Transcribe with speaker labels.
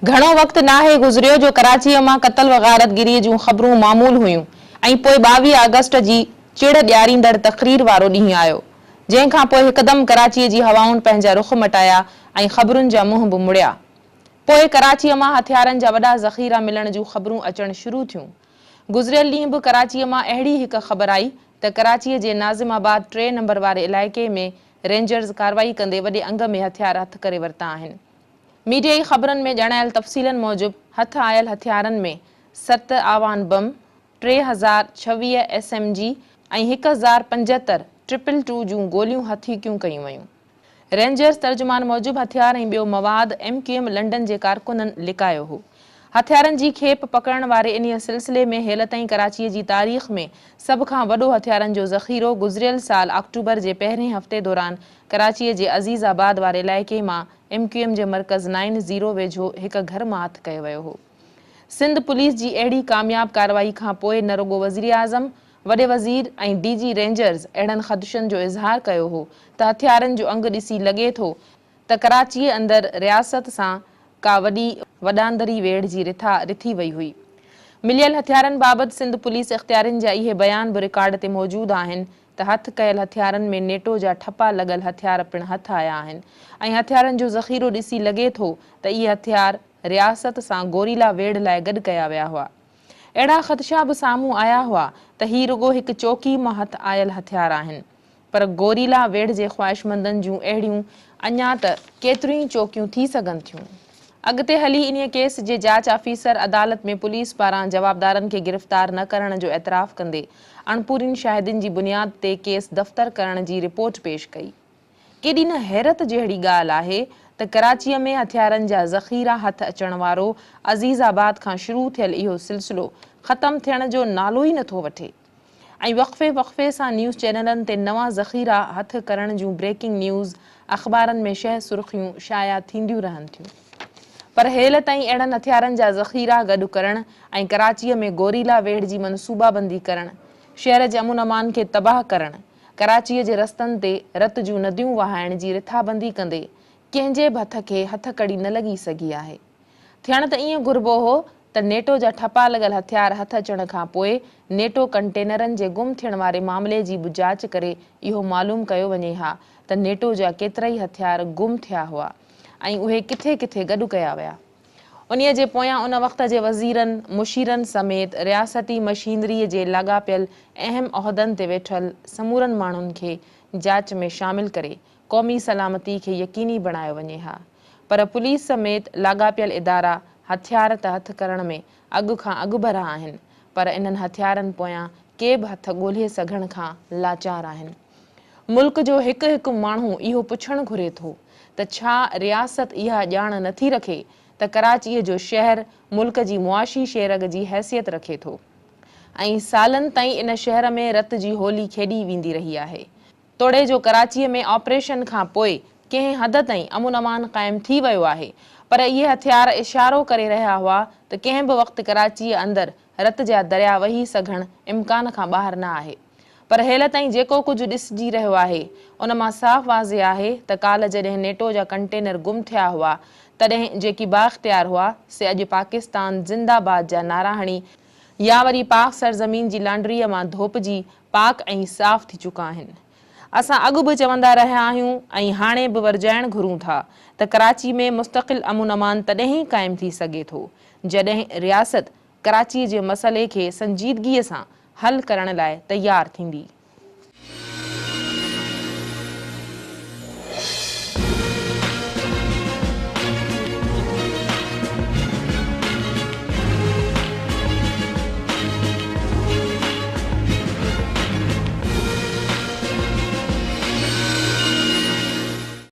Speaker 1: گهڻو وقت ناهي گذريو جو ڪراچيء مان قتل و غارتگريء جون خبرون معمول هيون ۽ پوء 22 آگسٽ جي چڙ ڏياريندڙ تقرير وارو ڏينهن آيو، جنهن کان پوء هڪدم ڪراچيء جي هوائن پنهنجا رخ مٽايا ۽ خبرن جا منهن به مڙيا. پوء ڪراچيء مان هٿيارن جا وڏا ذخيرا ملڻ جون خبرون اچڻ شروع ٿيون. گذريل ڏينهن به ڪراچيء مان اهڙي هڪ خبر آئي ته ڪراچيء جي ناظم آباد ٽي نمبر واري علائقي ۾ رينجرز ڪارروائي ڪندي وڏي انگ ۾ هٿيار هٿ ڪري ورتا آهن. ميڊيائي خبرن ۾ ڄاڻايل تفصيلن موجب هٿ آيل هٿيارن ۾ ست آوان بم، 3026 ايس ايم جي ۽ 1075 ٽرپل ٽو جون گوليون هٿيڪيون ڪيون ويون. رينجرز ترجمان موجب هٿيار ۽ ٻيو مواد ايم ڪيو ايم لنڊن جي ڪارڪنن لڪايو هو. هٿيارن جي کيپ پڪڙڻ واري انهيء سلسلي ۾ هيل تائين ڪراچيء جي تاريخ ۾ سڀ کان وڏو هٿيارن جو ذخيرو گذريل سال آڪٽوبر جي پهرين هفتي دوران ڪراچيء جي عزيز آباد واري علائقي مان ايم ڪيو ايم جي مرڪز نائن زيرو ويجهو هڪ گهر مان هٿ ڪيو ويو هو. سنڌ پوليس جي اهڙي ڪامياب ڪارروائي کان پوء نه رڳو وزيراعظم، وڏي وزير ۽ ڊي جي رينجرز اهڙن خدشن جو اظهار ڪيو هو ته هٿيارن جو انگ ڏسي لڳي ٿو ته ڪراچيء اندر رياست سان ڪا وڏي وڏاندري ويڙهه جي رٿا رٿي وئي هئي. مليل هٿيارن بابت سنڌ پوليس اختيارين جا اهي بيان به رڪارڊ تي موجود آهن ته هٿ ڪيل هٿيارن ۾ نيٽو جا ٺپا لڳل هٿيار پڻ هٿ آيا آهن ۽ هٿيارن جو ذخيرو ڏسي لڳي ٿو ته اهي هٿيار رياست سان گوريلا ويڙهه لاء گڏ ڪيا ويا هئا. اهڙا خدشا به سامهون آيا هئا ته هي رڳو هڪ چوڪي مان هٿ آيل هٿيار آهن پر گوريلا ويڙهه جي خواهشمندن جون اهڙيون اڃا ته ڪيتريون ئي چوڪيون ٿي سگهن ٿيون. اڳتي هلي انهيء ڪيس جي جاچ آفيسر عدالت ۾ پوليس پاران جوابدارن کي گرفتار نه ڪرڻ جو اعتراف ڪندي اڻپورين شاهدين جي بنياد تي ڪيس دفتر ڪرڻ جي رپورٽ پيش ڪئي. ڪيڏي نه حيرت جهڙي ڳالهه آهي ته ڪراچيء ۾ هٿيارن جا ذخيرا هٿ اچڻ وارو عزيز آباد کان شروع ٿيل اهو سلسلو ختم ٿيڻ جو نالو ئي نٿو وٺي. ۽ وقفي وقفي سان نيوز چينلن تي نوان ذخيرا هٿ ڪرڻ جون بريڪنگ نيوز اخبارن ۾ شهه سرخيون شايع ٿينديون رهن ٿيون. پر هيل تائين اهڙن هٿيارن جا ذخيرا گڏ ڪرڻ ۽ ڪراچيء ۾ گوريلا ويڙهه جي منصوبابندي ڪرڻ، شهر جي امن امان کي تباهه ڪرڻ، ڪراچيء جي رستن تي رت جون نديون وهائڻ جي رٿابندي ڪندي ڪنهن جي به هٿ کي هٿڪڙي نه لڳي سگهي آهي. ٿيڻ ته ائين گهربو هو ته نيٽو جا ٺپا لڳل هٿيار هٿ اچڻ کان پوء نيٽو ڪنٽينرن جي گم ٿيڻ واري معاملي جي به جاچ ڪري اهو معلوم ڪيو وڃي ها ته نيٽو جا ڪيترائي هٿيار گم ٿيا هئا ۽ اهي ڪٿي ڪٿي گڏ ڪيا ويا. انهيء جي پويان ان وقت جي وزيرن، مشيرن سميت رياستي مشينريء جي لاڳاپيل اهم عهدن تي ويٺل سمورن ماڻهن کي جاچ ۾ شامل ڪري قومي سلامتي کي يقيني بڻايو وڃي ها. پر پوليس سميت لاڳاپيل ادارا هٿيار ته هٿ ڪرڻ ۾ اڳ کان اڳڀرا آهن پر انهن هٿيارن پويان ڪي به هٿ ڳولهي سگهڻ کان لاچار آهن. ملڪ جو هڪ هڪ ماڻهو اهو پڇڻ گهري ٿو ته ڇا رياست اها ڄاڻ نٿي رکي ته ڪراچيء جو شهر ملڪ جي معاشي شيرگ جي حيثيت رکي ٿو ۽ سالن تائين ان شهر ۾ رت جي هولي کيڏي ويندي رهي آهي. توڙي جو ڪراچيء ۾ آپريشن کان پوء ڪنهن حد تائين امن امان قائم ٿي ويو آهي پر اهي هٿيار اشارو ڪري رهيا هئا ته ڪنهن به وقت ڪراچيء اندر رت جا دريا وهي سگهڻ امڪان کان ٻاهر نه آهي پر هيل تائين جيڪو ڪجهه ڏسجي رهيو آهي ان مان صاف واضح آهي ته ڪالهه جڏهن نيٽو جا ڪنٽينر گم ٿيا هئا تڏهن جيڪي بااختيار هئا سي اڄ پاڪستان زنده باد جا نعرا هڻي يا وري پاڪ سرزمين جي لانڊريء مان ڌوپجي پاڪ ۽ صاف ٿي چڪا آهن. اسان اڳ به چوندا رهيا آهيون ۽ هاڻي به ورجائڻ گهرون ٿا ته ڪراچي ۾ مستقل امن امان تڏهن ئي قائم ٿي سگهي ٿو جڏهن رياست ڪراچي جي مسئلي کي سنجيدگيء سان حل ڪرڻ لاء تيار ٿيندي.